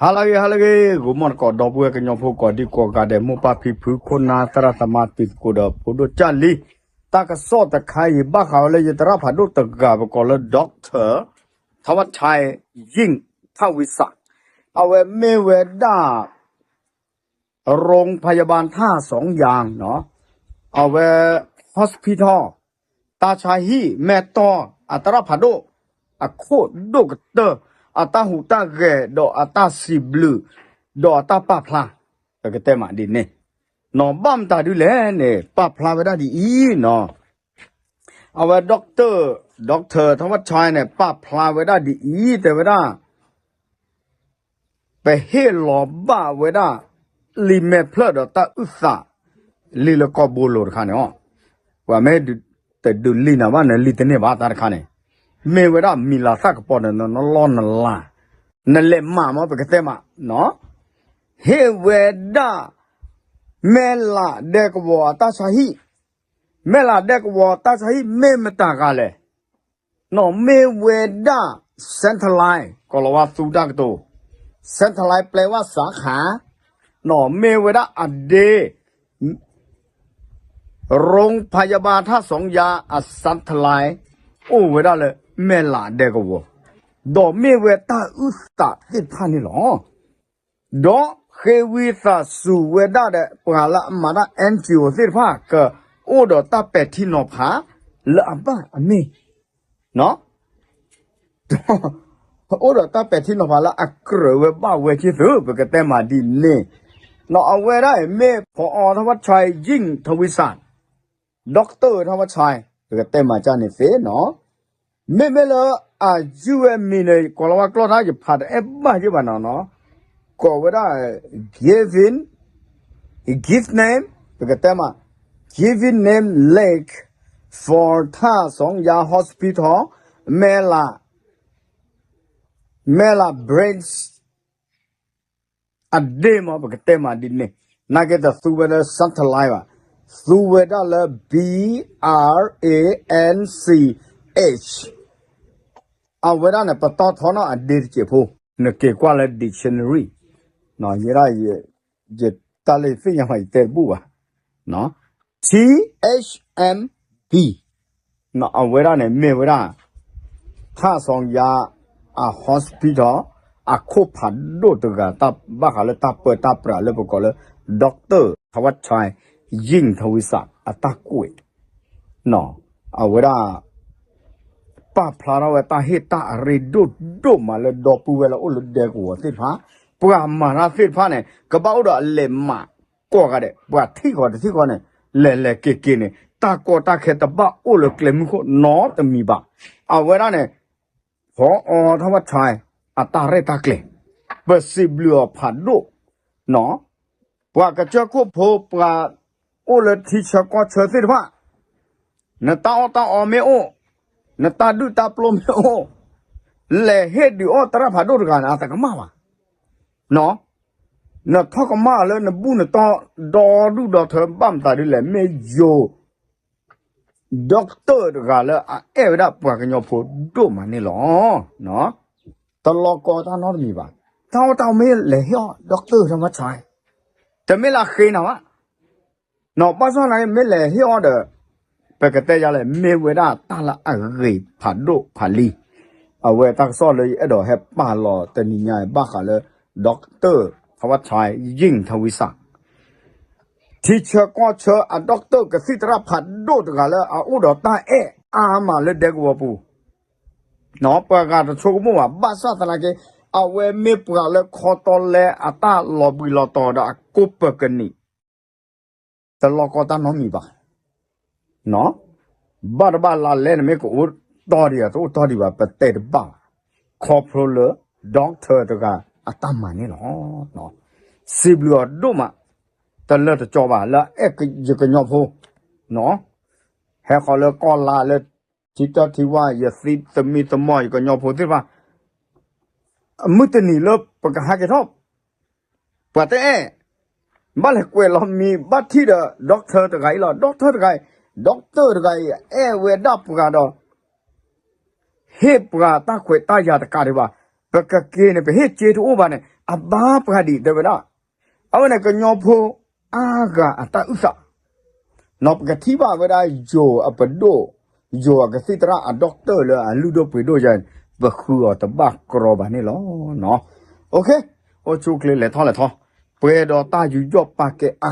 ဟါလၢအဂ့ၤ ဟါလၢအဂ့ၤ ဂိၤမီၢ်တကိး ဒီပုၢ်ဝဲၢ်ကညီဖိကိးဒံကိးဂၤဒဲး မိၢ်ပၢ်ဖံဖု ခိၣ်နၢ်သရၣ်သမါ တံၤသကိးဒီးဖိဒိၣ်ကၢ်လံ, တၢ်ကစီၣ်တခါအံၤ ဘၣ်ဃးဝဲလၢယသရၣ်ဖးဒိၣ်တဂၤ ပကိးလၢ doctor ထဝၣ်ဆဲ ယံၣ်ထၣ်ဝံစး, အဝဲမ့ၢ်ဝဲဒၣ် โรงพยาบาลท่าสองยาง အဝဲ hospital တၢ်ဆါဟံၣ် မဲၢ်တီၢ် အသရၣ်ဖးဒိၣ် အခိၣ်ဒိၣ်ကတၢၢ် အတၢ်ဟူးတၢ်ဂဲၤ ဒီးအတၢ်စံးဘျုး ဒီးအတၢ်ပာ်ဖျါ ပကတဲမးဒ်န့ၣ်, နီၢ်ဘၣ်မတၤဒ်လဲၣ်န့ၣ် ပာ်ဖျါဝဲဒၣ်ဒ်အံၤနီၢ်, အဝဲ doctor doctor ထဝၣ်ဆဲန့ၣ် ပာ်ဖျါဝဲဒၣ်ဒ်အံၤ တဲဝဲဒၣ် ပဟ့ၣ်လီၤဘၣ်ဝဲဒၣ် လံာ်မဲာ်ဖျၢၣ်ဒီးတၢ်အုၣ်သး လံာ်လၢကီၢ်ဘိလိၤတခါန့ၣ်အီၤ, ပှၤမ့ၢ်တဒုးလံာ်နၤဘၣ် နလံာ်တန့ၢ်ဘၣ်တၢ်တခါန့ၣ်, မ့ၢ်ဝဲဒၣ်မံၤလၤသၣ်ကပီၤဒီးနလီၢ်နလၤ, နလဲၤမၤမ့ၢ် ပကတဲမး, ဟ့ၣ်ဝဲဒၣ် မဲၢ်လးဒဲကဝီၤအတၢ်ဆါဟံၣ်, မဲၢ်လးဒဲကဝီၤတၢ်ဆါဟံၣ်မ့ၢ်မတၤဂၤလဲၣ် နီၢ်မ့ၢ်ဝဲဒၣ် satellite ကီၤလၤဝါသူတၢ်ကတိၤ, satellite ပျဲဝဲစးခါ, နီၢ်မ့ၢ်ဝဲဒၣ်အဒ့ โรงพยาบาลท่าสองยาง အ satellite အိၣ်ဝဲဒၣ်လၢ မဲၢ်လးဒဲကဝီၤ, ဒီးမ့ၢ်ဝဲတၢ်အုၣ်သးသ့ၣ်တဖၣ်န့ၣ်လီၤ. ဒီးဃ့ဝံသးစူၤဝဲဒၣ်ဒီး ပှၤလၢအမၤတၢ် NGO သ့ၣ်တဖၣ် ကအိၣ်ဒီးတၢ်ပဲာ်ထံနီၤဖး လၢအဘၣ်အမ့ၢ်, အိၣ်ဒီးတၢ်ပဲာ်ထံနီၤဖးလၢအကြၢးဝဲဘၣ်ဝဲက့ၤသု ပကတဲမးဒ်န့ၣ်, နီၢ်အဝဲဒၣ်အံၤမ့ၢ် ဖီအီထဝၣ်ဆဲ ယံၣ်ထဝံစး doctor ထဝၣ်ဆဲ ပကတဲမးကၢ်န့ၣ်သ့နီၢ်, မ့မ့ၢ်လၢအယုၢ်ဝဲမံၤန့ၣ် ကီၤလၤဝါကျိာ်တၢ်ယဖးတအဲၣ်ဘၣ်ယ့ၢ်ဘၣ်နီၢ်, ကိးဝဲဒၣ် giving, give name ပကတဲမး giving name link for ထၣ်စီယါ hospital မဲၢ်လး မဲၢ်လး branch အဒ့မ့ၢ် ပကတဲမးဒ်န့ၣ်, နာ်က့တသူဝဲလၢ satellite ဘၣ်, သူဝဲဒၣ်လၢ branch အဝဲဒၣ်န့ၣ် ပတီၢ်ထီနီၣ်အဒ့တစဲးဖိ, နက့ၤကွၢ်လၢ dictionary, ယဲဒၣ် ယတၢ်လၢယသ့ၣ်ညါမး ယတဲတဘူၣ်ဘၣ်, THMB အဝဲဒၣ်န့ၣ် မ့ၢ်ဝဲဒၣ် ထၣ်စီယါ အ hospital အခိၣ်ဖးဒိၣ်တဂၤ တၢ်ဘၣ်ဃးလၢတၢ်ပၢတၢ်ပြးလၢပကိးလၢ doctor ထဝၣ်ဆဲ ယံၣ်ထဝံစး အတၢ်ကွဲး, အဝဲဒၣ် ပာ်ဖျါထီၣ်ဝဲတၢ်ဟ့ၣ်တၢ်အရ့ဒိၣ်ဒိၣ်မးလၢဒီပုၢ်ဝဲၢ်လၢအိၣ်လၢဒဲကဝီၤသ့ၣ်တဖၣ်, ပှၤမၤတၢ်သ့ၣ်တဖၣ်န့ၣ် ကဘၣ်အိၣ်ဒီးအလဲၤမးကိးဂၤဒဲး, ပှၤထံၣ်ဃီၤတထံၣ်ဃီၤန့ၣ် လဲၤလဲၤက့ၤက့ၤန့ၣ် တၢ်ကီတၢ်ခဲတဘၣ်အိၣ်လၢကျဲမုၢ်ခိၣ်နီတမံၤဘၣ်. အဝဲဒၣ်န့ၣ် ဖီအီထဝၣ်ဆဲ အတၢ်ရဲၣ်တၢ်ကျဲၤ, ပစံးဘျုးအီၤဖးဒိၣ်, ပှၤကစၢၢ်ခိၣ်ဖိ ပှၤအိၣ်လၢထံဆၢကီၢ်ဆၢသ့ၣ်တဖၣ်, နတၢ်အီၣ်တၢ်အီမ့ၢ်အိၣ်, နတၢ်ဒုၣ်တၢ်ပျိမ့ၢ်အိၣ်, လဲၤဟ့ၣ်ဒုးအီၣ်သရၣ်ဖးဒိၣ်တဂၤန့ၣ် အတကမၣ်ဘၣ်. နထီၣ်ကမၣ်လၢနဘူၣ်နတီၢ်ဒီဒူၣ်ဒီထၢ ဘၣ်မတၤဒ်လဲၣ် မ့ၢ်ယိၤ doctor တဂၤလၢအအဲၣ်ဝဲဒၣ်ပှၤကညီဖိဒိၣ်မးန့ၣ်လီၤ. တလီၤကီတၢ်နီတမံၤဘၣ်. တၢ်အီၣ်တၢ်အီမ့ၢ်လဲၤဟ့ၣ်အီၣ် doctor ထဝၣ်ဆဲ, တမ့ၢ်လၢအဃ့နၤဘၣ်. ဘၣ်ဆၣ်သနာ်က့ မ့ၢ်လဲၤဟ့ၣ်အီၣ်ဒီး ပကတဲယၤလဲၣ် မ့ၢ်ဝဲဒၣ်တၢ်လၢအဂ့ၤဖးဒိၣ်ဖးလံ. အဝဲတၢ်ကစီၣ်လၢယအဲၣ်ဒိးဟဲပာ်လီၤတနံၤညါအံၤ ဘၣ်ဃးလၢ doctor ထဝၣ်ဆဲ ယံၣ်ထဝံစး ထံဆၢကီၢ်ဆၢအ doctor ကသံၣ်သရၣ်ဖးဒိၣ်တဂၤလၢ အအိၣ်ဒီးတၢ်အဲၣ်အါမးလၢဒဲကဝီၤပူၤ, ပှၤဂၤတဆိကမိၣ်ဘၣ်. ဘၣ်ဆၣ်သနာ်က့ အဝဲမ့ၢ်ပှၤလၢခီတီလဲအတၢ်လီၤဘှံးလီၤတီၤဒီးအကိးပၢၤကနံၣ် တလီၤကီတၢ်နီတမံၤဘၣ်. ဘၣ်တဘၣ်လၢလဲၣ်န့ၣ် မ့ၢ်ကအိၣ်တီဒံးဧါ တအိၣ်တီဒံးဘၣ် ပတဲတဘၣ်ဘၣ်. ခီဖျိလၢ doctor တဂၤအတၢ်မၤန့ၣ်လီၤ. စံးဘျုးအီၤဒိၣ်မး, တလၢတကီဘၣ် လၢအအဲၣ်ယကညီဖိ, ဟဲဃီၤလၢကီၢ်လါလၢ ထံတီထံဝါ ယသံသမံသမိး ယကညီဖိသ့ၣ်တဖၣ် မုၢ်တနံၤလၢပကဟဲက့ၤထီၣ် ပှၤတအဲၣ်, ဘၣ်လဲၤကွဲးလီၤမံၤ ဘၣ်ထံၣ်ဒီး doctor တဂၤအံၤလီၤ. doctor တဂၤအံၤ, doctor တဂၤအံၤ အဲၣ်ဝဲဒၣ်ပှၤဒီး ဟ့ၣ်ပှၤတၢ်ခွဲးတၢ်ယာ်တကးဒံးဘၣ်. ပကက့ၤန့ၣ် ပဟ့ၣ်စ့တအိၣ်ဘၣ်န့ၣ် အဘၣ်ပှၤဒံးတဲဝဲဒၣ်, အဝဲန့ၣ်ကညီဖိအါဂၤအတၢ်အုၣ်သး, နီၢ်ပကထံၣ်ဘၣ်ဝဲဒၣ်ယိၤအပဒိၣ်, ယိၤအကသံၣ်သရၣ်အ doctor လၢအလုၢ်ဒိၣ်ပှ့ၤဒိၣ်ယၤ, ပဃုအီၤတဘၣ်ကြီဘၣ်န့ၣ်လီၤ. အိၣ်ဆူၣ်အိၣ်ချ့လဲၤထီၣ်လဲၤထီ, ပှဲၤဒီးတၢ်ယူးယီၣ်ပာ်ကဲအါ